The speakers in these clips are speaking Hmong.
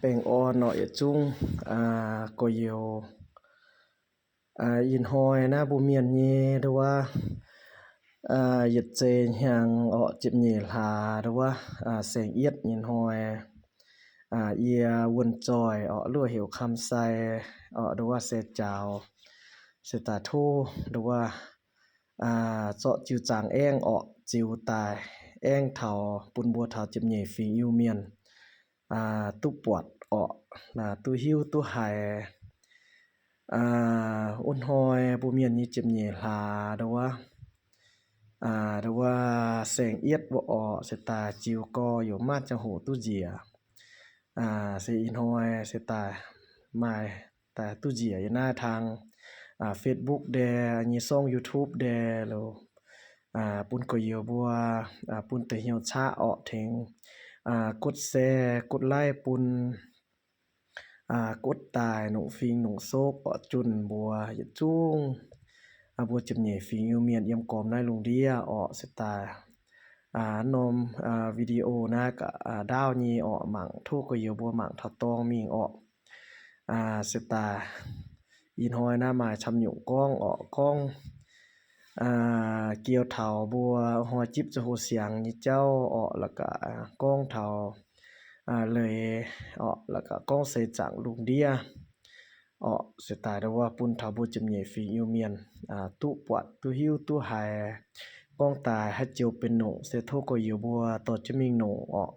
Peem o no yawm txuj, kuas yug ib hnoi na puj miaj nyi dua, yawm txej nyag os, ciam nyem hla dua, xeem iab ib hnoi, ia vuam txois os, luaj hev kham xais os, dua xes cau, xes tas thuj dua, txom cw tsaam eeb os, txiv tais eeb thaus pun npua thaus ciam nyem fiv Iu Miaj tub puam os, tub hiub tub hais. Ub hnoi puj miaj nyi ciam nyem hla dua, dua xeem iab ua os, xes tas txiv ko yuav maj ca hum tub ziam. Xes ib hnoi xes tas mais tas tub ziam yog na thaab Facebook de, nyi xoob YouTube de los pun kuas yug npua, pun teg nyuag txhab os, theev kub xes kub laib pun, kub tais noom fiv noom xob os, cun npua yawm txuj, npua ciam nyem fiv Iu Miaj yam koom naib lug diab os, xes tas nom video na kam daub nyi os, maam thuj kuas yug npua maam thaus too mej os. Xes tas ib hnoi na mais tsham nyum koob os, koob kiag thaus npua hnoi cib txug huv siav nyi cauj os, los kam koob thaus le os, los kam koob xes tsaam lug diab os, xes tas dua pun thaus npua ciam nyem fiv Iu Miaj tub puam tub hiub tub hais. Koob tais hab cau pes num xes thuj kuas yug npua tau cov mej num os.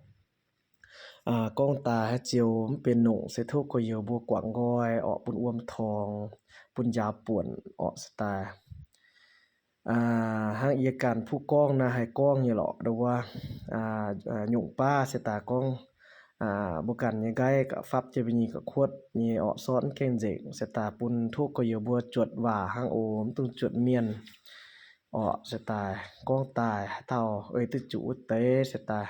Koob tais hab cau mv pes num xes thuj kuas yug npua kuam nqoi os, pun uam thoos, pun ncav puam os, xes tas hab ia kas phuj koob na hais koob nyi los dua nyum pab xes tas koob, npua kas nyi nqaib kam fab ca nyi kam khuam nyi os, xob keej ntxeem xes tas pun thuj kuas yug npua cuam vam hab os, mv tug cuam miaj os, xes tas koob tais hab tau ua twb tsum ua teb xes tas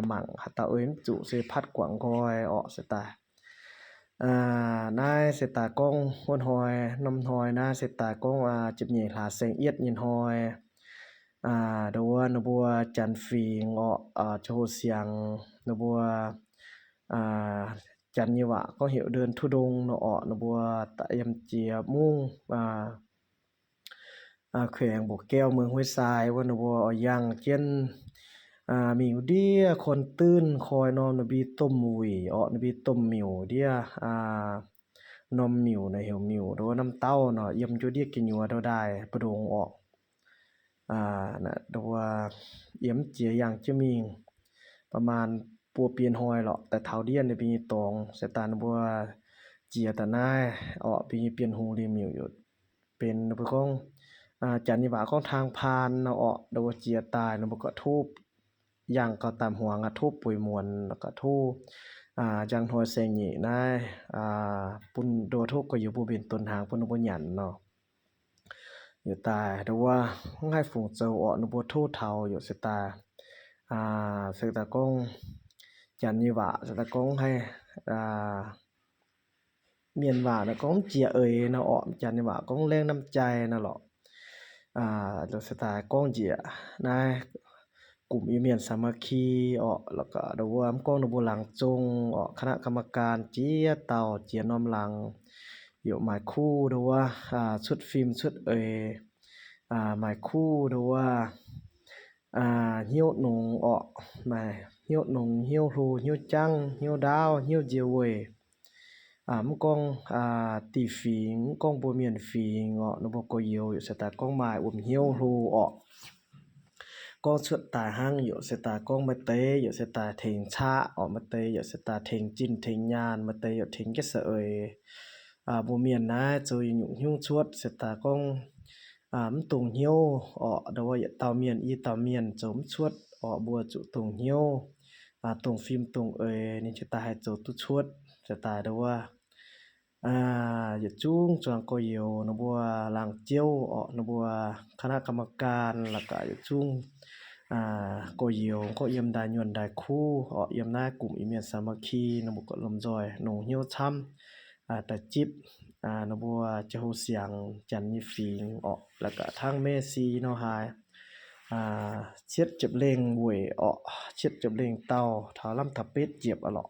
maam hab tau ua mv tsum xes phab kuam nqoi os, xes tas naib xes tas koob ua hnoi nom hnoi na xes tas koob ciam nyem hla xeem iab nyi hnoi dua npua cas fiv os, txug huv siav npua cas nyi vam koob hiam dua thuj doo no os, npua tas yam ciav muj khees npua keo mej huv xais ua npua os, yaaj ciab miu diab khon twb khoi no npis tom vim os, npis tom miu diab, nom miu na hiu miu dua nam tau no yam cuab diab kws nyuas dua dai pov doos os. Dua yam ciav yaaj ciab mej pas mas pua pias hnoi los tais thaus diab npis toov xes tas npua ciav tas naib os, npis pias hu li miu yuav pes npua koob cas nyi vam koob thaab phan no os, dua ciav tais npua kom thuj yaaj kom tas huav thuj puas muas kom thuj yaaj hnoi xeem nyem naib pun dua thuj kuas yug npua npis tuam haav pun npua nyam no. Yuav tas dua hab haib foom txaus os, npua thuj thaus yuav xes tas, xes tas koob cas nyi vam xes tas koob hab miaj vam na koob ciav es no os, cas nyi vam koob leej nam cai no los xes tas koob nyiam naib kum Iu Miaj xav ma khi os, los kom dua mv koob npua laag txoog os, khab nab kam ma kas ciav tau ciav nom laag yuav mais khuj dua, tshuaj fim tshuaj es, mais khuj dua, hnyuv noov os, hnyuv noov hnyuv hlu hnyuv caab hnyuv daub hnyuv ntsia ves, mv koob tim fiv mv koob npua miaj fiv os, npua kuas yug yuav xes tas koob mais uas hnyuv hlu os. Koob tshuaj tais hab yuav xes tas koob mais tes yuav xes tas theem txhab os, mais tes yuav xes tas theem cin theem nyas, mais tes yuav theem kab xav es npua miaj naib txug nyuam hnyuv tshuaj xes tas koob mv toog hnyuv os, dua yam tau miaj ib tau miaj txug mv tshuaj os, npua tsum toog hnyuv, toog fim toog es nwg tsis tas hais txug tub tshuaj xes tas dua yawm txuj tsuag kuas yug npua laag ciab os, npua khab nab kam ma kas los kom yawm txuj kuas yug koob yam ntais nyuam ntais khuj os, yam naib kum Iu Miaj xav ma khi npua kom lom zoj noog hnyuv txhab, tas cib npua cov huv siav cas nyi fiv os, los kom thaab mej xi no hais tshiab ciam leej ves os, tshiab ciam leej tau thaus lab thaus peb ciam los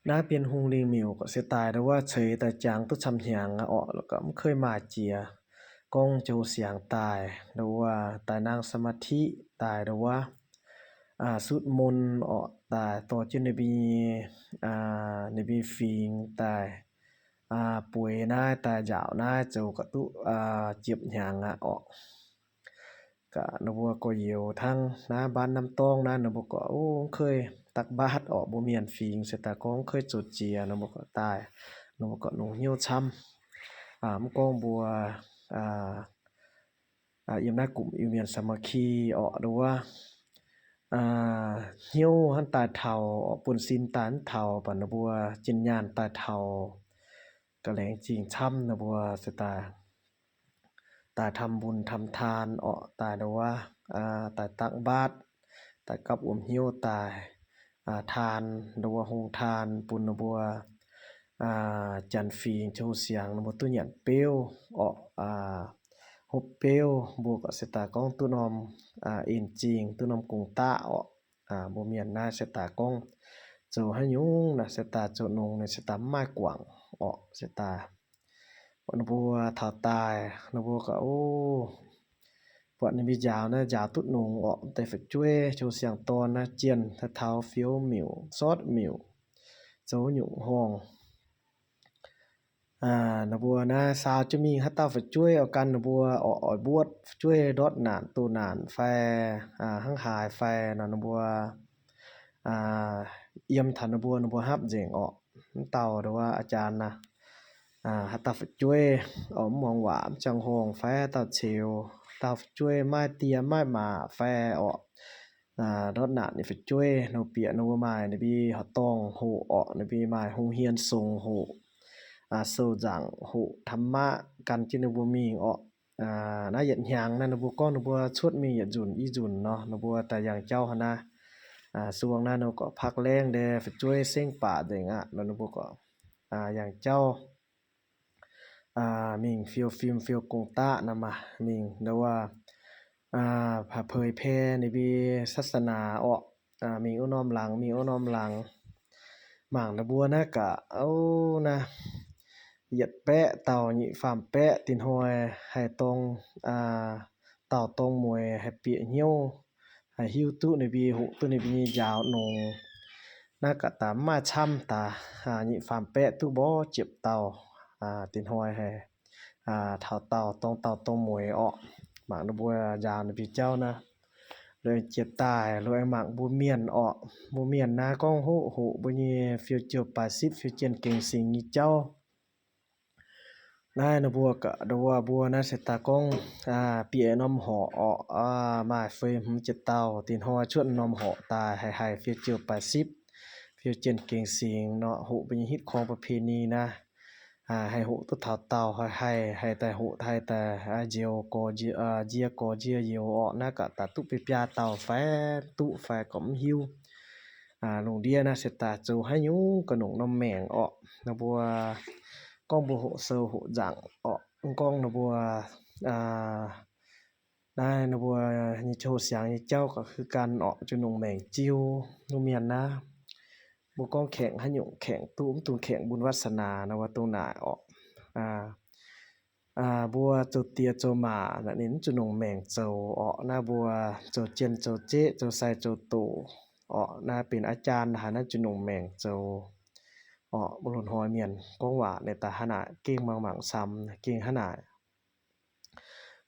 Nab Pia Hung Lis Mius kom xia tais rau ua txhev tais caav tub txham hnyaav os, lawv kom mkhwj mas cia koob cov hu xyaav tais rau ua tais naab xab mas thib tais rau ua sub moos os, tais tos cov nws pib, nws pib fiv tais, puav nab tais ncaum nab txaus kom tub ciam hnyaav os. Kom nws ua kom yuav thaab nab npab nab toob nab nws ua kom mkhwj tab npab os, npuab miam fiv xia tais koob mkhwj txuas cia nws ua kom tais, nws ua kom nws hnyuj txhab, mkoob npuab yam nab kum yus miam xab mas khi os rau ua hnyuj hab tais dhau, puas xim tais dhau, pas nws ua cin nyam tais dhau, kom leej cim txhab nws ua xia tais, tais tham npun tham thaan os, tais rau ua tais tab npab, tais kab ua hnyuj tais, thaan rau ua hoo thaan pun nws ua caav fiv cov hu xyaav nws ua tub nyam peb os, hub peb, npuab kom xia tais koob tub nom ej cing tub nom koom tab os, npuab miam nab xia tais koob txaus hab nyuj nab xia tais txaus noo nws xia tais maj kuam os xia tais, nws ua thaus tais nws ua kom puab nws pib ncaus nab ncaus tub noo os, tais fawm cuab cov hu xyaav to nab ciam thau thau fiuv mium xob mium txaus nyuj hoo. Nws ua nab xaus cov miv hab tau fawm cuab os, kab nws ua os, os npuab fawm cuab dob nam tu nam fais, hab hais fais no nws ua, yam thaum nws ua nws ua hab zeem os, tau rau ua a cas na, hab tau fawm cuab os, moos vam tsaa hoo fais tau txhev, tau fawm cuab maij tiag maij mam fais os, dob nam nws fawm cuab nws piam nws ua mas nws pib hov toog hum os, nws pib mas hoo hiav xoo hum, xaus zaam hum tham mab kab cov nws ua miv os. Nab yam hnyaav na nws ua koob nws ua tshuaj miv yam nzunc ib nzunc no nws ua tas yaas cauj hov na, xuas na nws kom phaj leeb de fawm cuab xeeb pam deem a no nws ua kom yaas cauj, mej fiu fim fiu koom tab no mas mej nws ua pha phawj phe nws pib sab xa nas os, mej ua nom laag mej ua nom laag, maam nws ua nab kam na, yam peb tau nyim faam peb tig hnoi hais too, tau too muas hais piam hnyuj, hais hiuv tub nws pib hum tub nws pib ncaus noo, nab kam tas maj txhab tas nyim faam peb tub npov ciam tau, tig hnoi hais thaus tau too tau too muas os, maam nws ua ncaus nws pib cauj na, luag cia tais luag maam npuab miam os, npuab miam nab koob hum hum npuab nyuas fiu cuag pas xib fiu ciam kees xees nyuj cauj. Nab nws ua kom nws ua npua nab xia tas koob piam nom hom os, mas fwj hmov ciam tau tig hnoi tshuaj nom hom tas hais hais fiu cuag pas xib, fiu ciam kees xees no hum npuab nyuas hib khoom pas phe ni na, hais hum tub thaus tau hais hais hais tas hum hais tas yau ko ntsia ko ntsia yau os, nab kom tas tub peb pab tau fais tub fais kom mub hiub. Lug diab nab xia tas txaus hab nyuj koj noom noj meem os, nws ua koob npua hum xaus hum zaam os, koob nws ua, nab nws ua nyuj cauj xyaav nyuj cauj kom hwj kan os, tsuj noom meem txiug nub miag nab, npua koob kheem hab nyuj kheem tub mub tug kheem npun vaj xa nas nab ua tug nam os. Npua txaus tias txaus mam nab tsuj noom meem txaus os, nab npua txaus ciaj txaus ceb txaus xais txaus tus os, nab pem a cas has nab tsuj noom meem txaus os, npua lug hnoi miam koob vam nws tas hab nam keej maam maam xam keej hab nam.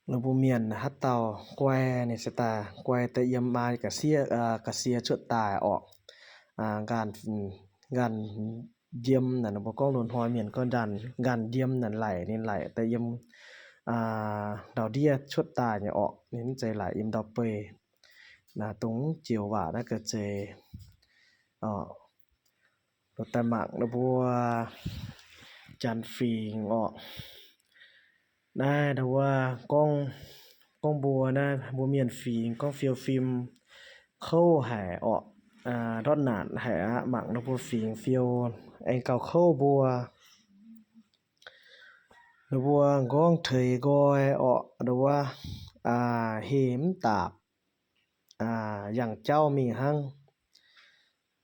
Lug npua miam hab tau kuai nws xia tas kuai tas yam mas kam xia tshuaj tais os, nkas yam na nws npua koob lug hnoi miam koj nkas yam na laim nws laim tas yam daus diaj tshuaj tais nyuj os, nws txawm laim yam ntau pem na tug ciam vam nab kawg txawm lug tas maam nws npua cas fim os. Nab nws ua koob npua nab npua miam fim koob fiu fim khaub hais os, dob nam hais maam nws npua fim fiu es kaus khaub npua, nws npua nkoob thawv nkaus os, nws ua hem mub tam yaas cauj mej hab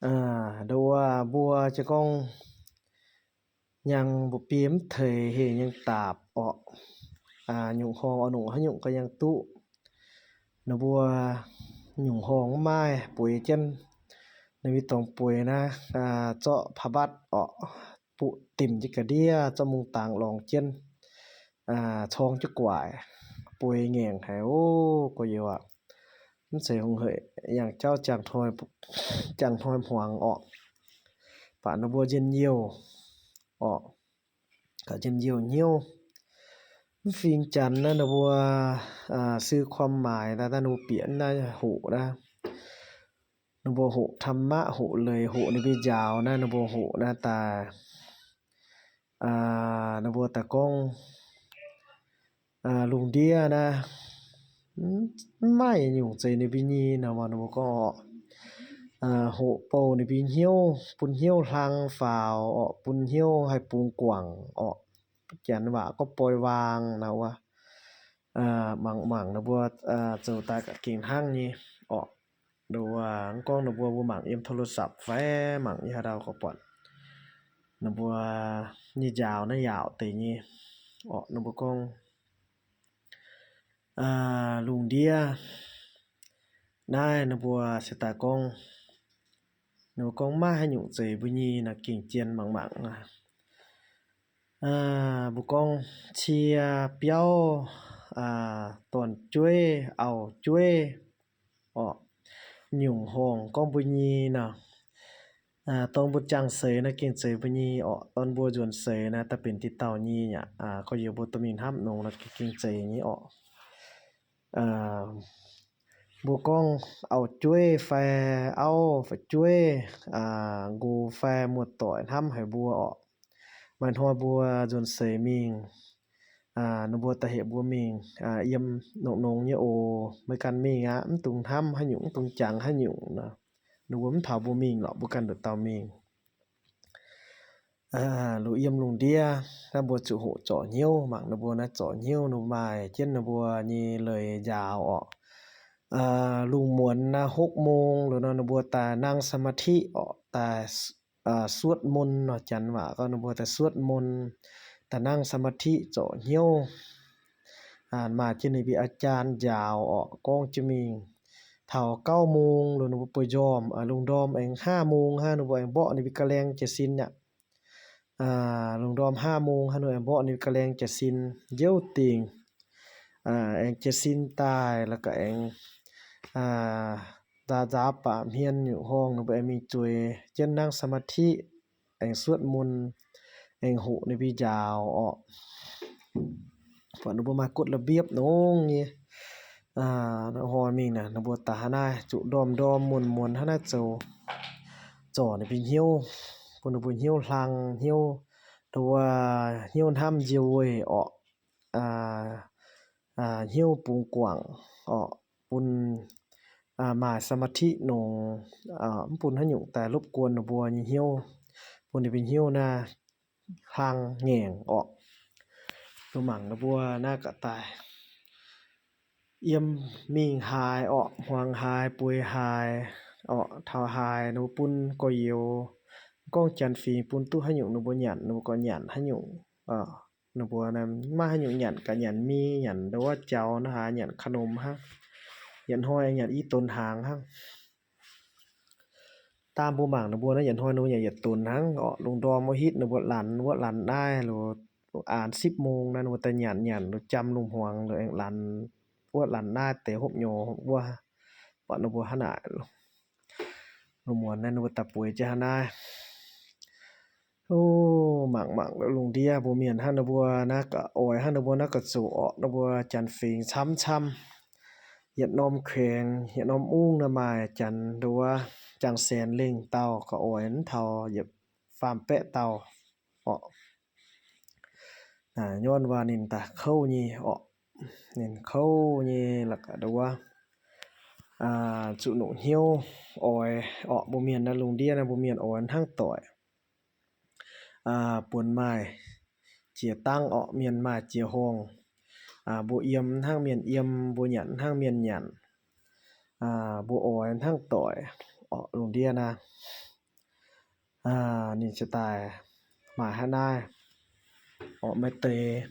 Dua npua ces koob nyaas npua pim theem hem nyaas taav os, nyuj hoom os, num hab nyum koj nyaas tub. Nws npua nyuj hoom maij puav ceeb, nws vij toom puav na, txoj pha npab os, pum tim ces kav diaj txoj moo taag loos ceeb, txhoov cov kuam puav nyeem hais ub, kuv yuav mv txhais hoov hem yaam caub caag hnoi hmuav os. Pam nws npua yeej yaug os, kom yeej yaug nyob. Mv fim cav na nws npua xwb khuam mais tas tas nws npua piam na, hum na, nws npua hum tham mab, hum lawm, hum nws pij ncaus na, nws npua hum na tas nws npua tas koob lug ntiab na, maj nyum txev nws pij nyig no mas nws npua koob hum paub nws pij nyig, pun nyig hlaang faus os, pun nyig hais pun kuam os, cav vam koj poi vaas na ua maam maam nws npua txaus tas kam kees haab nyig os. Nws npua koob nws npua npua maam yiem thau lug xav fais maam ib ha dau koj pom nws npua nyig ncaus na yaum tes nyig os, nws npua koob lug ntiab na, nws npua xav tas koob, nws npua koob maj hab nyum txev npua nyig no kees cia maam maam na. Npua koob txhia piaub tuam cuab aum cuab os, nyum hoom koob npua nyig no, tau npua caag xaiv na kees txev npua nyig os, tau npua ncuam xaiv na tas pem tiv tau nyig nyam, koj yuav npua tau mej nhaab noog no kees txev nyig os. Npua koob aum cuab fais aub fais cuab, nkaus fais muaj toim nhaab hais npua os. Mas hnoi npua ncuam xaiv mej, nws npua tas hem npua mej yiem noog noog nyuj os, mej kag mej a mv tug nhaab hab nyum, mv tug caag hab nyum no, nws npua mv thaus npua mej los npua kag nrug tau mej. Lug yiem lug ntiab, npua txug hum txom nyuj, maam nws npua na txom nyuj, nws npua mas ceeb nws npua nyig lawm ncaus os. Lug muam na hub moos lug no nws npua tas naag xas mas thib os, tas suab moos no, cav vam koj nws npua tas suab moos, tas naag xas mas thib txom nyuj. Mas ces nws pib a caag ncaus os koob ces mej thaus kaum moos lug nws npua puas yom, lug nroo eev hab moos hab nws npua eev npom nws pib ka leeg cav sin na. Lug nroo hab moos hab nws eev npom nws pib ka leeg cav sin, yauv tees eev cav sin tas los koj eev ntxav ntxav pam hmien nyum hoom nws npua eev mej txuas ceeb naag xas mas thib, eev suab moos, eev hum nws pib ncaus os. Pom nws npua mas kuj la npiab noog nyig, ho mej na nws npua tas hab na txug nroo nroo muas muas hab na txaus txom nws pib nyuj, puab nws puas nyuj hlaang nyuj, nws puas nyuj nhaab ncig ua os, nyuj pun kuam os, pun mas xas mas thib noog, mv pun hab nyum tas lub kuas nws npua nyuj, puab nws pib nyuj na hlaang nyeem os. Nws maam nws npua na kom tas yiem mej hais os, hmuang hais puas hais os, thaus hais nws pun koj yuav koob caa fim pun tub hab nyum nws npua nyam, nws npua kom nyam hab nyum, nws npua maj hab nyum nyam, kom nyam mej nyam dua cau na has nyam kha noom hab, nyam hnoi nyam ib toon hav hab. Tag npua maam nws npua na nyam hnoi nws nyam yam toon hab os, lug nroo muaj hib nws npua lav, npua lav naib lug, lug av sib moos na nws npua tas nyam nyam lug cam lug hmuang lug eev lav, npua lav naib tes hom nyos ua, pom nws npua hab na lug muas na nws npua tas puas ca hab na. Maam maam lug ntiab npua mej hab nws npua na kom ois hab nws npua na kom txug os, nws npua caa fim txhab txhab, yam nom kheev yam nom ub na mas caa dua, caa xees leeg tau kom ois thaus yam faam peb tau os. Nyob npua nws tas khaub nyeg os, nws khaub nyeg los kom dua, txug num nyuj ois os, npua mej na lug ntiab na npua mej ois nhaab toim, puas mais cia taab os, mej mais cia hoog, npua yiem nhaab mej yiem, npua nyam nhaab mej nyam, npua ois nhaab toim os, lug ntiab na. Nim tsis tas mas hab nab, o, mas tes,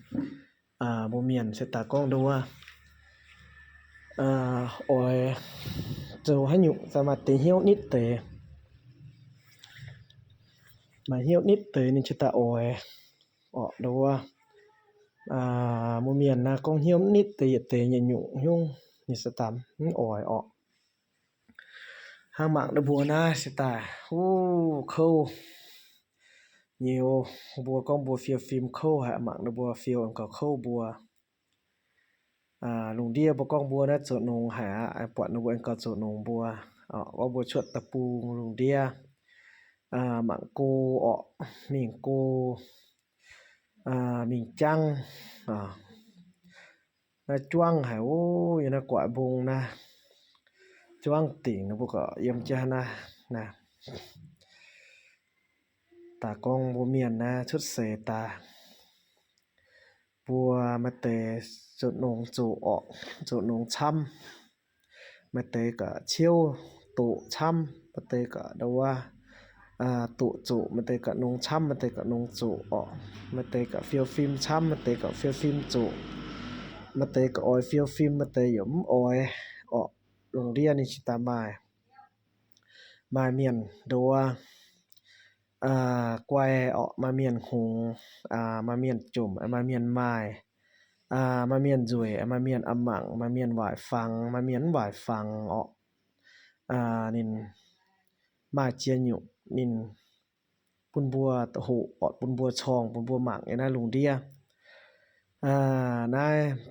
mos mias tsis tas koob dua, o, txug hab nyum tas mas tes hnyoob nib tes, mas hnyoob nib tes nim tsis tas o, o, dua, mos mias na koob hnyoob nib tes yawm tes nyam nyum hnyoob nim tsis tas o, o. Hab maam dua npua na tsis tas, u, khauj, nyias npua koob npua fiu fim khauj hab maam dua npua fiu nkaus khauj npua. Lug diab npua koob npua na txaus noog hab, puam npua nkaus txaus noog npua, o, npua tshuaj tas pug lug diab, maam ku, o, meem ku, meem caab, na cuab hab, u, yog na kuam npoo na, cuab tim npua kom yom ca na, na. Tas koob npua mias na tshwj xev tas npua mas tes txaus noog txaus, o, txaus noog txhab, mas tes kom tshiab tum txhab, mas tes kom dua, tum txaus, mas tes kom noog txhab, mas tes kom noog txaus, o, mas tes kom fiu fim txhab, mas tes kom fiu fim txaus, mas tes kom ois fiu fim, mas tes yom ois, o, lug diab nim tsis tas mas mas mias dua, kuai, o, mas mias hnyoob, mas mias coom, mas mias mais, mas mias ntxuaim, mas mias a maam, mas mias vaim faam, mas mias vaim faam, o, nim mas tsiaj nyum nim pun npua hum, o, pun npua txhoov, pun npua maam na lug diab. Na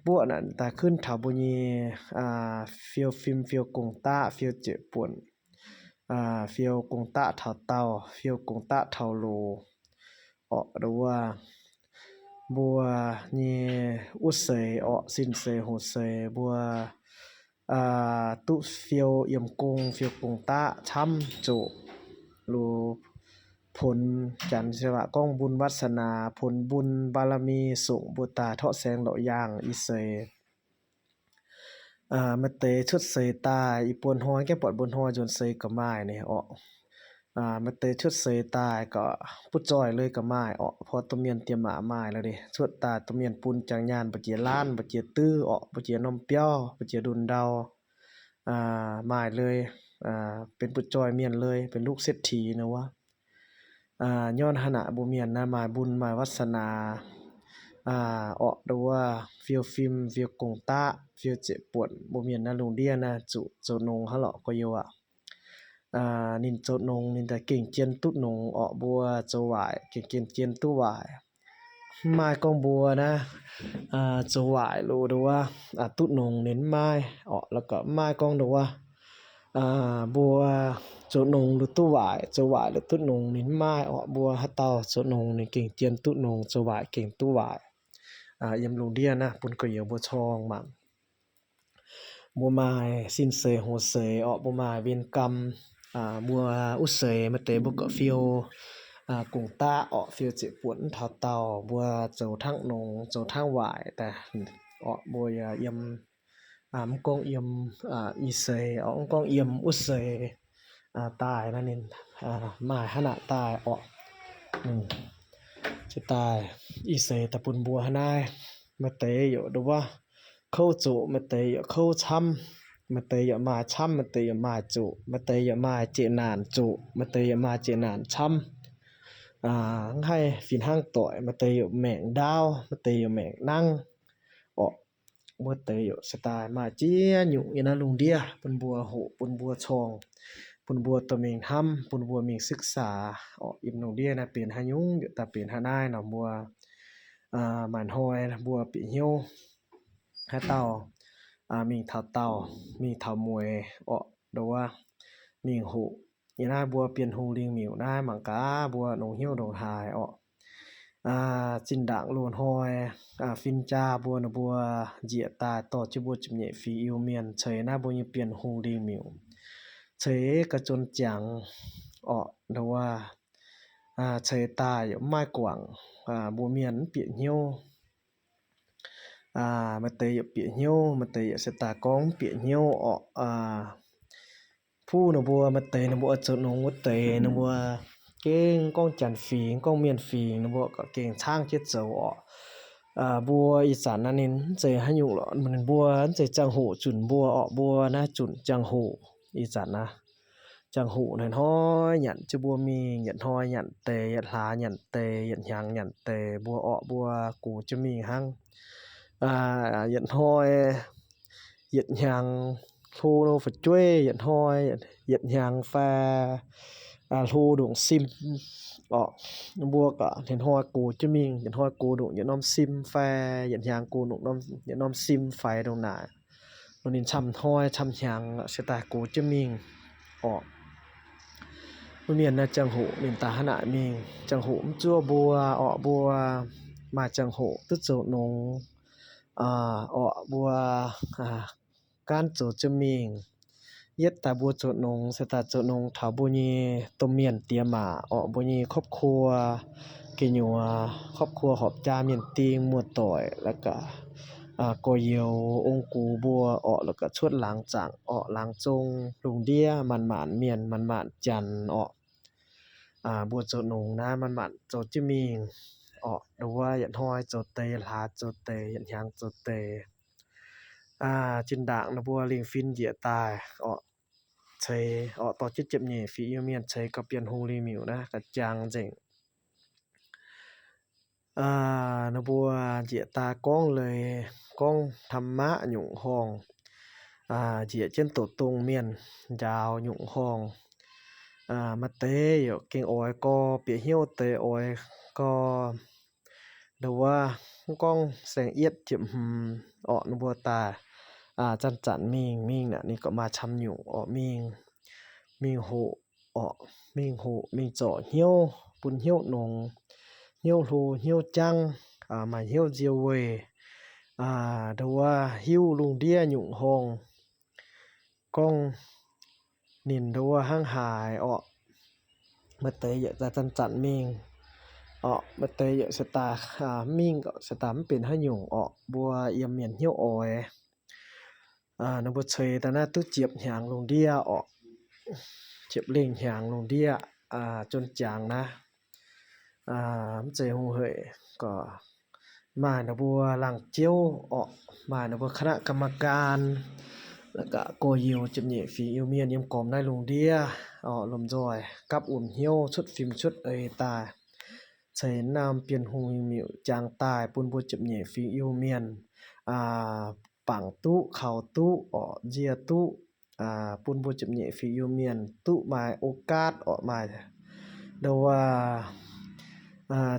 puab na tas khwb dhau npua nyuas fiu fim, fiu koom tab, fiu cem puam, fiu koom tab dhau taug, fiu koom tab dhau lug, o, dua, npua nyuas ub xev, o, xim xev hum xev, npua tub fiu yam koom, fiu koom tab txhab txaus lug phoov cav se vam koob npun vaj xa nas, phoov npun npa la mis xoom npua tas thoj xeev laum yaam ib xev. Mas tes tshwj xev tas ib puas hnub, keeb puam npua hnub txuas xev kom mais ne, o, mas tes tshwj xev tas kom puj txois le kom mais, o, phov tus mias tias mam mais lawm, tshwj tas tus mias pun cav nyas, npua cia lab, npua cia twb, o, npua cia noog piaub, npua cia du nrau, mais le, peb puj txois mias le, peb lub xib thim na ua. Nyob hab na npua mias na mais npun mais vaj xa nas, o, dua, fiu fim, fiu koom tab, fiu cem puam, npua mias na lug diab na txaus noog hab los kuj yuav nim txaus noog nim tas keem cia tub noog, o, npua txaus vaim keem cia tub vaim. Maij koob npua na txaus vaim lug dua, tub noog nim maij, o, los kom maij koob dua, npua txaus noog lug tub vaim, txaus vaim lug tub noog nim maij, o, npua hab tau txaus noog nim keem cia tub noog, txaus vaim keem tub vaim. Yam lug diab na pun kuj yuav npua txhoov mas npua mais xim xev hum xev, o, npua mais vias kam, npua ub xev mas tes npua kom fiu koom tab, o, fiu cem puam dhau taug, npua txaus thaab noog txaus thaab vaim tas, o, npua yam, mub koob yam ib xev, o, mub koob yam ub xev tas na, mais hab na tas, o, tsis tas ib xev tas pun npua hab na, mas tes yuav dua khaub txaus, mas tes yuav khaub txhab, mas tes yuav mais txhab, mas tes yuav mais txaus, mas tes yuav mais cem nas txaus, mas tes yuav mais cem nas txhab, nqaij fim haab toim, mas tes yuav meem daub, mas tes yuav meem naab, o, npua tes yuav tsis tas mas tsiaj nyum ib nab lug diab, pun npua hum, pun npua txhoov, pun npua tau meem hab, pun npua meem xwb xav, o, ib lug diab na pem hab nyuj yuav tas pem hab na no npua mais hnoi npua piam hnyuj hab tau meem thaum tau, meem thaum muas, o, dua, meem hum, ib nab npua piam hu leej mium na maam kab npua noog hnyuj noog hais, o, txij nraam lug hnoi fim ca npua nua npua ntsiam tas tom tsi npua tsim nyem fim yug mias txhais nab npua nyuas piam hu leej mium txhais koj tsoon caas, o, dua, txhais tas yuav maij kuam, npua mias piam hnyuj, mas tes yuav piam hnyuj, mas tes yuav tsis tas koob piam hnyuj, o, pub nua npua mas tes nua npua txaus noog ua tes nua npua keeb koob Cas Fiv koob Miaj Fiv no npua kom keeg txhaab ciab txaus os. Npua ib txhij na nws txawj hab nyum los npua txawj caaj hum txug npua os, npua na txug caaj hum ib txhij na. Caaj hum na hnov nyam tsi npua mej, yam hnov nyam tes, yam hlav nyam tes, yam hnyaav nyam tes, npua os npua kuv cov mej hab. Yam hnov yam hnyaav hlo no fas cuab, yam hnov yam hnyaav fas hlo doom xim os. Npua kom hnov kuv cov mej, yam hnov kuv doom yam nom xim fas, yam hnyaav kuv doom yam nom xim fas doom na. Los nws txhaj hnov txhaj hnyaav xwb tas kuv cov mej os. Npua mej na caaj hum nws tas hab nam mej, caaj hum mv tsuab npua os, npua mas caaj hum tub txaus noov os, npua kaab txaus cov mej. Yeb tas npua txaus noov xwb tas txaus noov thaus npua nyuas tau miaj tiav mas os, npua nyuas khob khua kev nyuas, khob khua hom caa miaj tij muaj toim lawv kom koj yuav oo kuv npua os, lawv kom tshuab laav tsaam os, laav txoo lug ntiab maaj maam miaj maaj maam cas os. Npua txaus noov na maaj maam txaus cov mej os, dua yam hnov txaus tes, yam hlav txaus tes, yam hnyaav txaus tes. Cim daam npua leeg fim nyiam tas os, txhais os tau cov ciam nyem fim yuav miaj txhais koj Piaj Hung Leej Mium na koj caag ntseeg. Npua nyiam tas koob le, koob tham mab nyum hooj, nyiam ceeb tau too miaj ncaus nyum hooj. Mas tes yog keeb oiv koj, piam hnyuv tes oiv koj, dua koob xeem iab ciam hum os, npua tas txaaj txaam mej, mej na nws kom mas txhaj nyum os, mej, mej hum os, mej hum mej txom hnyuv, pub hnyuv noov, hnyuv hlo hnyuv caab, mas hnyuv ntxiab ves, dua hnyuv lug ntiab nyum hooj. Koob nws dua hab hais os, mas tes yawm tas txaaj txaam mej os, mas tes yawm xwb tas mej kom xwb tas mv pem hab nyum os, npua yog miaj hnyuv oiv. Nws npua txhais tas na tub ciam hnyaav lug ntiab os, ciam leeg hnyaav lug ntiab, coob caag na. Mv txhais hum hem kom mas nws npua laaj ciab os, mas nws npua khab nam kam mas kas, lawv kom koj yuav ciam nyem fim yuav miaj yam koom nais lug ntiab os, lug ntxuav kab ua hnyuv tshuab fim tshuab ej tas, txhais nam Piaj Hung Leej Mium caag tas pub npua ciam nyem fim yuav miaj, paam tub, khau tub os, ntxiab tub, pub npua ciam nyem fim yuav miaj tub mas ua kab os mas, dua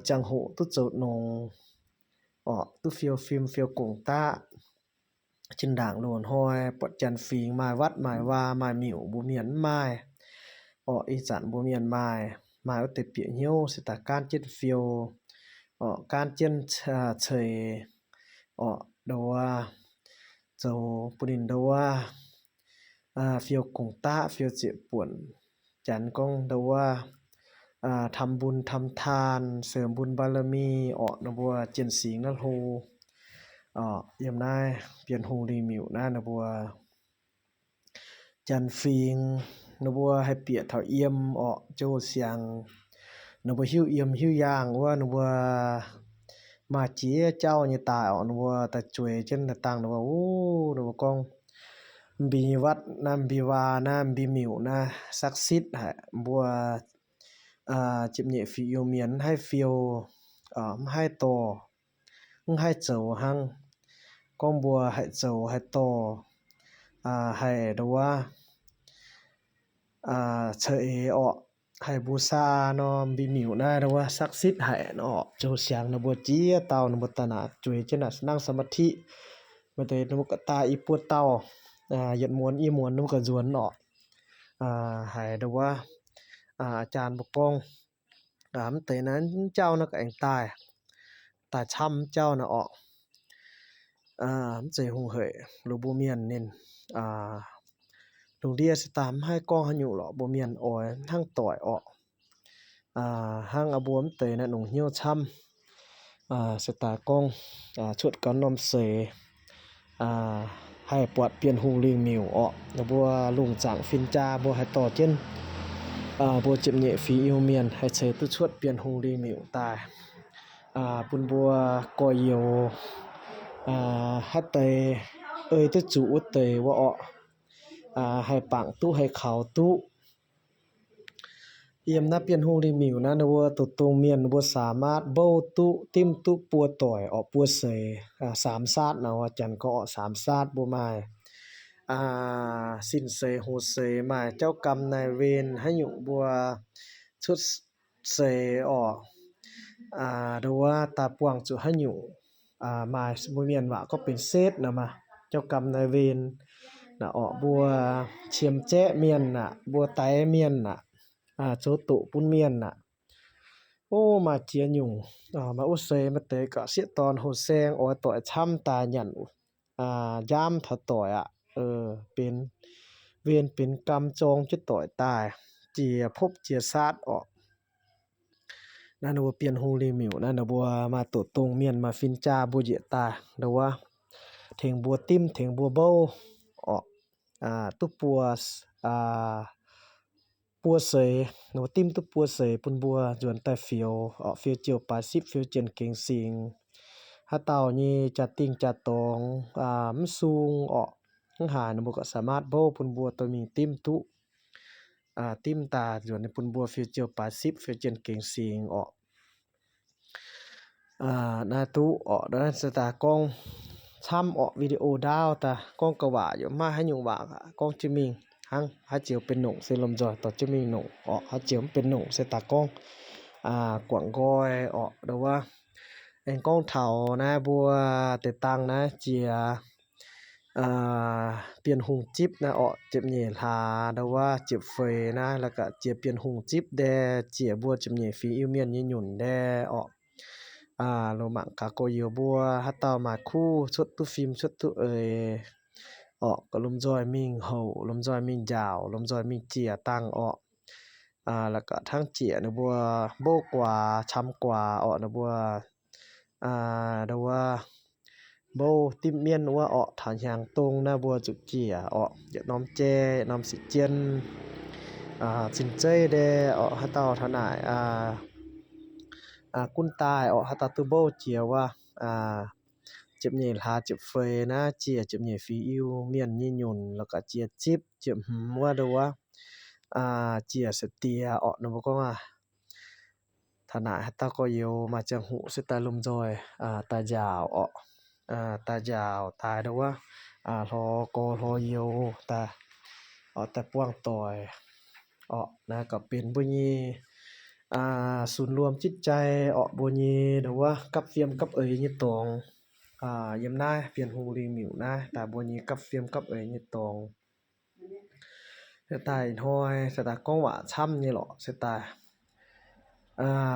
caaj hum tub txaus noov os, tub fiu fim fiu koom tab. Cim daam lug hnov puab Cas Fiv mas vaj mas va mas mium npua miaj mas os, ib txhij npua miaj mas, mas ua tes piam hnyuv xwb tas kaab ceeb fiu os, kaab ceeb txhais os, dua txaus pub nws dua fiu koom tab, fiu txiam puam, cas koob dua tham npun tham thaan, xeem npun npa la mi os, nws npua Cien Xeev na hlo. Yog nais Piaj Hung Leej Mium na nws npua Cas Fiv, nws npua hais piam thaum iam os, cov xeev, nws npua hwj iam hwj yaam ua nws npua mas ciav cauj nyiaj tas os, nws npua tas tsuas ceeb tas taag nws npua, nws npua koob npis vaj na, npis va na, npis mium na, xab xib hais npua ciam nyem fim yuav miaj mv haib fiu, mv haib to, mv haib txaus hab, koob npua hais txaus hais to, hais dua txhais os, hais npu xa no npis mium na dua xab xib hais no, cov xeev nws npua ciav tau nws npua tas na tsuas ceeb na naab xa ma thib, mas tes nws npua kom tas ib puab tau, yam muam ib muam nws npua kom ntxuav os, hais dua cas npua koob mv tes na cauj no kom eev tas, tas txhab cauj na os. Mv txhais hum hem lug npua miaj neeg lug ntiab xwb tas mv haib koob hab nyum los npua miaj os, hab toim os, hab npua mv tes na noog hnyuv txhab xwb tas koob tshuaj kov nom xes hais puab Piaj Hung Leej Mium os, nws npua lug txaam fim ca npua hais to ceeb npua tsiam nyem fiv yug mias hais txhais tub tshuaj Piaj Hug Lis Mium tas, pun npua kos yus hab tais, tub tsum ua tes ua om, hais paam tub hais khauv tub. Yam nab Piaj Hug Lis Mium na nws ua tus tug mias nws ua xav mab npauj tub tib tub pua toim om pua xev, xav sab na ua cas ko om xav sab npua mas xim xev hu xev mas cauj kam nais vees hab nyum npua tshuaj xev os, dua tas puag tsum hab nyum mas npua mias vam koj pes xeb na mas cauj kam nais vees na om npua tshiam tseb mias na npua taiv mias na, tsuv tum pub mias na. Ub mas cia nyum mas ua xev mas tes kom siab to hu xeeb ua toim txhab tas nyam yab thov toim, pes vees pes kam tsoo cov toim tas cia phob cia sab os. Na nws ua Piaj Hug Lis Mium na nws ua mas tus tug mias mas fim tsa npua yam tas dua, theem npua tib theem npua npauj os, tub pua pua xev, nws ua tib tub pua xev pun npua yuav tais fiav os, fiav ciaus pav xib fiav cees kees xis, hab tau nyi cas tij cas toov, mab xoo os, hab hais nws npua kom xav mab npauj pun npua tau mees tib tub tib tas yuav pun npua fiav ciaus pav xib fiav cees kees xis os. Na tub os, dua xav tas koob txhab os video dau tas koob ka vam yuav maj hab nyum vam koob cwj meej hab hab cia pes noom xwb lom zog tau cwj meej noom os, hab cia pes noom xav tas koob kuam nqoi os dua. Es koob thaum na npua tes taag na cia Piaj Hug Tsib na os, Tsiam Nyem Hlav dua, Tsiam Fes na los koj cia Piaj Hug Tsib de, cia npua tsiam nyem fiv yug mias nyim nyum de os. Lug maam kav koj yuav npua hab tau mas khuj tshuaj tub fim tshuaj tub es os, kom lom zog meej haum lom zog meej ncaum lom zog meej cia taag os. Los koj thaab cia nws npua npauj kuas tsham kuas os nws npua dua npauj tib mias ua os, thav nyaav toog na npua tsum cia os, yawm nom ce, yawm nom xim cian, txin tseb de os, hab tau thav naim kuj tais os, hab tau tub npauj cia ua Tsiam Nyem Hlav Tsiam Fes na cia Tsiam Nyem fiv yug mias nyim nyum los koj cia Tsib Tsiam Hmv ua dua, cia Xav Tias os nws npua koob. Thav naim hab tau koj yuav mas caag hum xav tas lom zog tas yaum os, tas yaum tas dua, hlo koj hlo yuav tas, tas puag toim os, na kom pes npua nyi xum luam cib cai os, npua nyi dua kab fiam kab ev nyi toov. Yam nab Piaj Hug Lis Mium na tas npua nyi kab fiam kab ev nyi toov. Xav tas hnoi xav tas koob vam txhab nyi los xav tas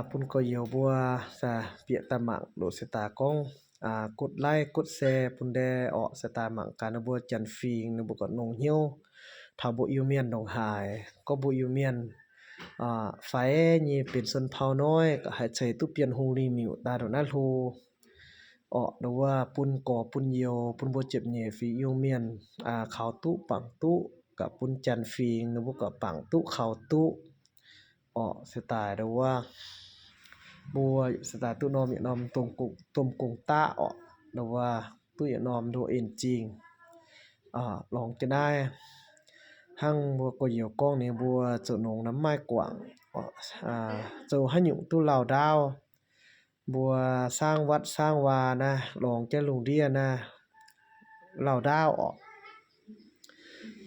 pun koj yuav npua xav piam tas maam lug xav tas koob kub laib kub se pun de os, xav tas maam kav nws npua Cam Fiv nws npua kom noog hnyob. Thaum npua yug mias noog hais koj npua yug mias faiv nyi pes xon phau nob kom hais txhais tub Piaj Hug Lis Mium tas rua nab lug os, dua pun koj pun yuav pun npua tsiam nyem fiv yug mias khauv tub paam tub, kom pun Cam Fiv nws npua kom paam tub khauv tub os, xav tas dua npua xav tas tub nom yawm nom Toom Koom Tab os, dua tub yawm nom dua Ees Tsees. Loos ca nab hab npua koj yuav koob nws npua txawm noog na Maij Kuam, txawm hab nyum tub laug dab, npua xaab vaj xaab va na, loos ca lug diaj na, laug dab os.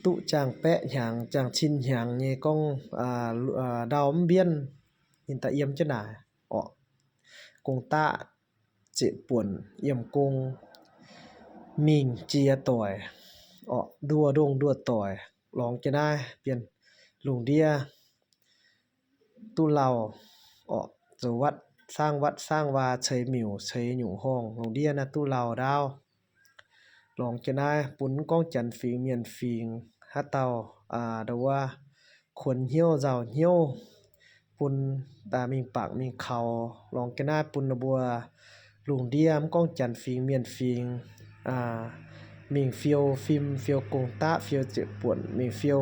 Tub caag peb hnyaav caag txhin hnyaav nyi koob dau mbiab nyi tas yam cov na os, koom tab tsem puam yam koog, meeg cia toim os, dua doog dua toim, loos ca nab pias lug diaj. Tub laug os, txawm vaj xaab vaj xaab va txhais mium txhais nyum hoog lug diaj na tub laug dab. Loos ca nab pun koob Cam Fiv Mias Fiv hab tau dua khuam hnyob zaug hnyob, pun tas meeg paam meeg khauv, loos ca nab pun npua lug diaj koob Cam Fiv Mias Fiv, meeg fiu fim fiu koog tab fiu tsem puam meeg fiu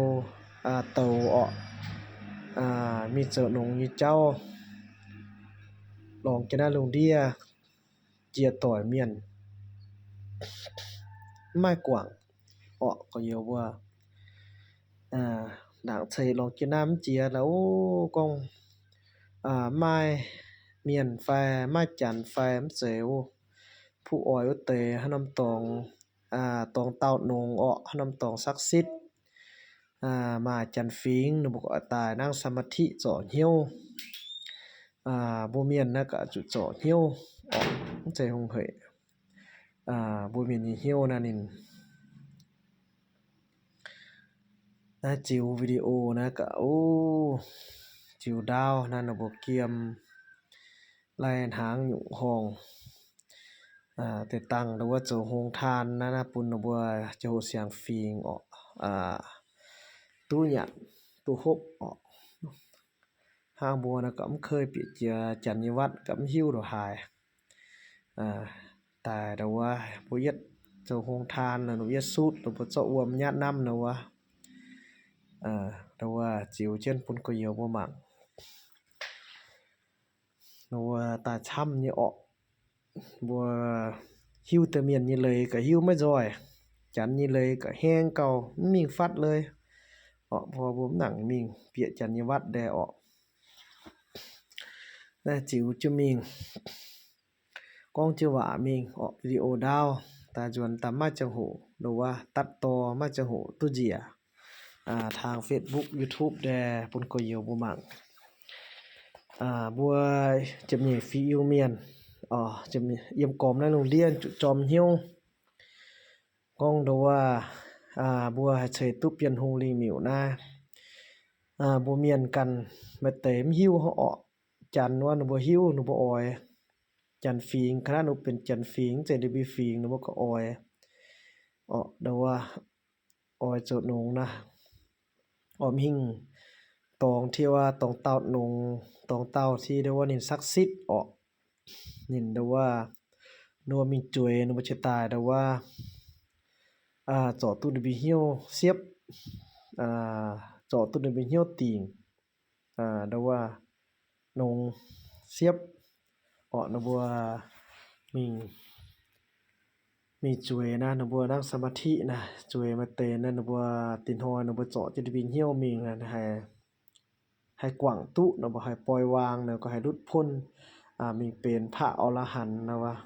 tau os. mej txawm noov yug caub, loos kiav nab loog diab, cia toim miaj, maj kuam, o, ko yuav ua, daam txhais loos kiav nab mv cia lawm ub kooj, maj miaj fais, maj cas fais mv txawg ub, phuj ois ub tes hab nab toov, toov tau noov o, hab nab toov sab xib, mas cas fiv nub tais nab xab ma thim txom nyoob, npuaj miaj nab kam tsum txom nyoob o, mv txawg hoo hem, npuaj miaj nyuj nyoob nab nim nab txiv video nab kam ub, txiv daub nab nub puas kiam, laij hnav nyuj hoos, tes taag nub puas txaus hoo thaan nab nab pun nub puas ca hu xaas fiv o, tub nyam, tub hub o, hab nub puas nab kam mv khawj piam cia cas nyuj vaj kam mv hiub rua hais, tas nub puas, puas yaj txaus hoo thaan nub yaj xub nub puas txawj ua nyab nab nub puas, nub puas txiv ua ciaj pun kuas yuav puas maam, nub puas tas txham nyuj o, puas hiub tug miaj nyuj lawv kam hiub maj zoj, cas nyuj lawv kam heev kaus mv meej fab lawm o, puas puas mv nam meej piam cas nyuj vaj dlawg o, nab txiv ua ciaj meej, koob ciaj vaam meej o, video daub tas zuas tas maj ca hum nub puas tub to maj ca hum tub ntsiam, thaag Facebook YouTube dlawg pun kuas yuav puas maam, puas cov nyem fiv yug miaj, yiem koom nab loog diab tsum tsom nyoob, koob nub puas, puas has txhais tub piaj hoo li mium nab, npuaj miaj kas mas tes mv hiub hab o, cas nub nub puas hiub nub puas ois, cas fiv kha nub pes cas fiv txawm nub pes fiv nub puas kam ois o, nub puas ois txaus noov nab, o mheej toov thiab ua toov tau noov, toov tau thiab nub puas nim sab xib o, nim nub puas, nub puas meej tsuav nub puas tsis tas nub puas tsom tub nub pes nyuj xiab, tsom tub nub pes nyuj tim, nub puas noov xiab o, nub puas meej tsuav nab nub puas nab xab ma thim nab tsuav mas tes nab nub puas tig hnoi nub puas tsom tub nub pes nyuj meej hais kuam tub nub puas hais poi vaas nub puas hais lub phooj, meej pes pham o la has nub puas,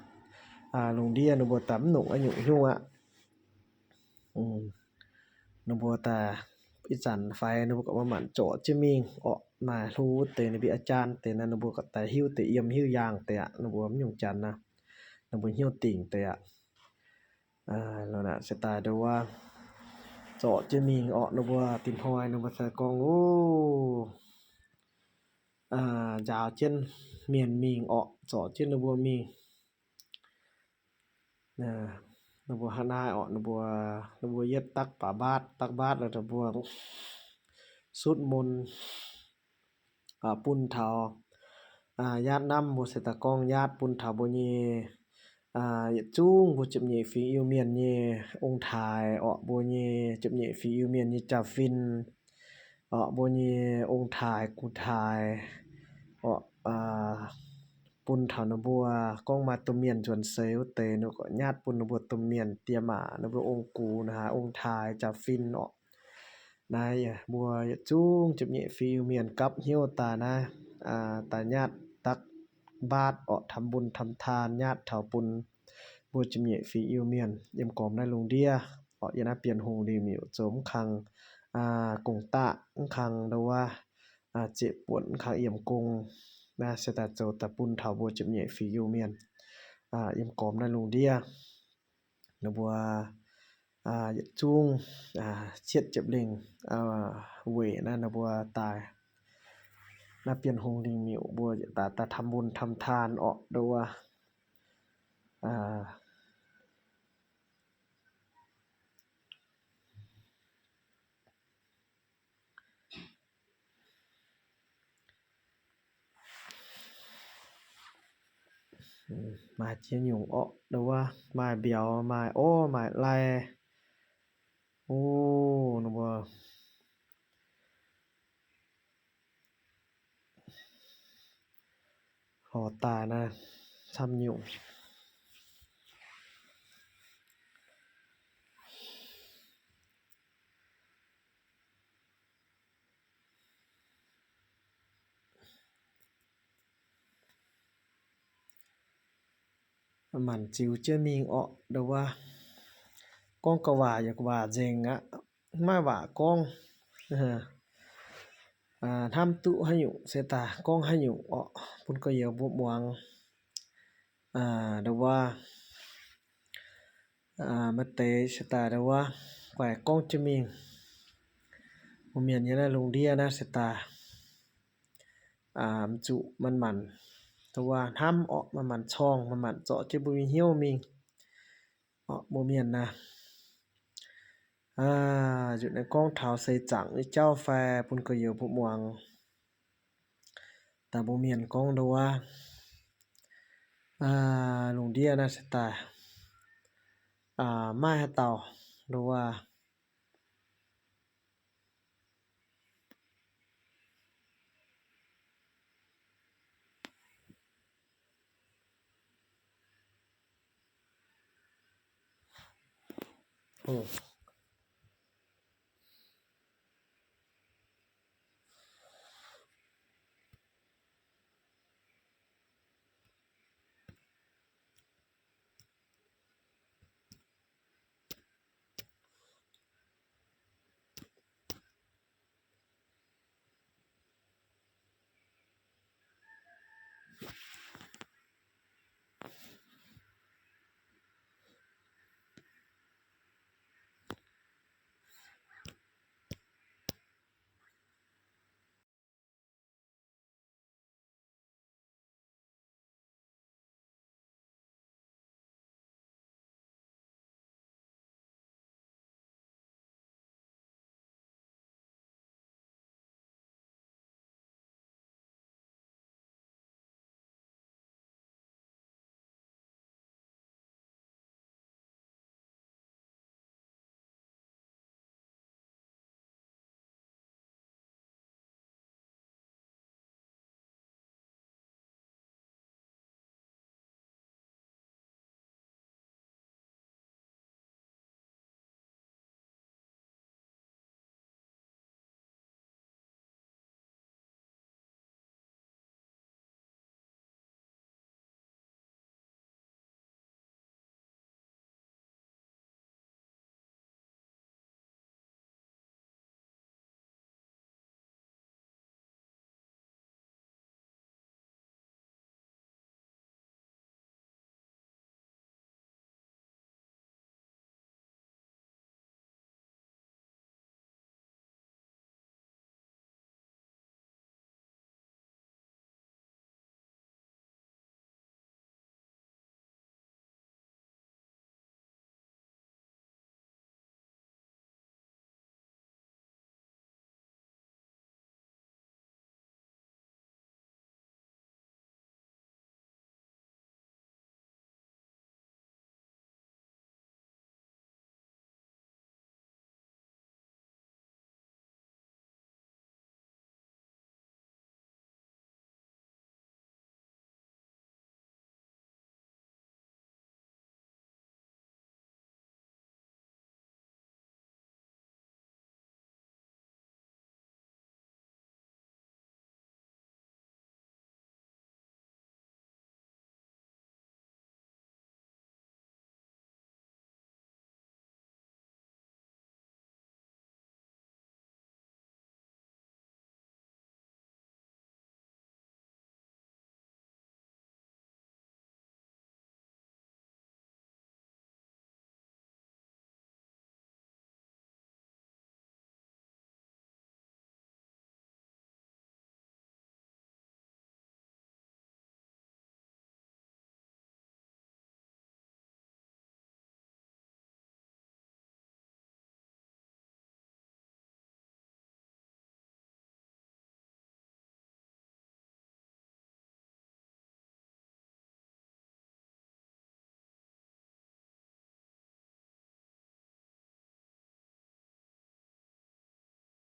loog diab nub puas tas mv num ib nyuam nyuj a, nub puas tas ib txhia faiv nub puas kam maam tsom ciaj meej o, mas hlub tes nub pes a caab tes nab nub puas kam tas hiub tes yiem hiub yaas tes nub puas mv nyoog cas nab, nub puas nyuj tim tes lawm na, tsis tas nub puas tsom ciaj meej o, nub puas tig hnoi nub puas txhais koob ub, ncav ciaj miaj meej o, tsom ciaj nub puas meej, nub puas hab nab o, nub puas, nub puas yaj tab pab npab tab npab lawm nub puas xub moos pun thaum, yaj nab puas txhais tas koob yaj pun thaum puas nyem, yam txuj puas cov nyem fiv yug miaj nyem oo thaiv o, puas nyem cov nyem fiv yug miaj nyem cas fin o, puas nyem oo thaiv kuv thaiv o, pun thaum nub puas koob mas tug miaj ntsuas xwb ub tes nub kom nyaj pun nub puas tug miaj tias mas nub puas oo kuv nub has oo thaiv cas fin o, nab puas yam txuj cov nyem fiv yug miaj kab nyuj tas nab, tas nyaj tab npab o, tham npun tham than nyaj thaum pun puas cov nyem fiv yug miaj yiem koom nab loog diab o, yog nab piaj hoo li mium txaus mv khaas koom tam mv khaas nub puas, txem puam mv khaas yiem koom, nab txhais tas txaus tas pun thaum puas cov nyem fiv yug miaj yiem koom nab loog diab, nub puas yam txuj txhiaj cov leeg wem nab nub puas tas nab piaj hoo li mium puas tas tas tham npun tham than o nub puas mas cia nyoos o nub puas mas npiav mas ob mas lais, u, nub puas Ho tas na, tham nhũng. Mam txiv cia meej os, dua vas, koob koj vam yog vam ntseeg a, maj vam koob, hnab tub hab nyum xwb tas, koob hab nyum os, pun koj yuav puv muav, dua vas, maj tev xwb tas, dua vas, koob cia meej, puv miam nyiaj na, lug diaj na xwb tas, maj mam, dua vas, hnab os, maj mam txhooj, maj mam txom cia puv me hnub meej os, puv miam na. Yus ne koob rhau xev txam ib caub fais pun koj yuav puv muav, tas puv miam koob dua vas, lug diaj na xwb tas, maj has tau, dua vas.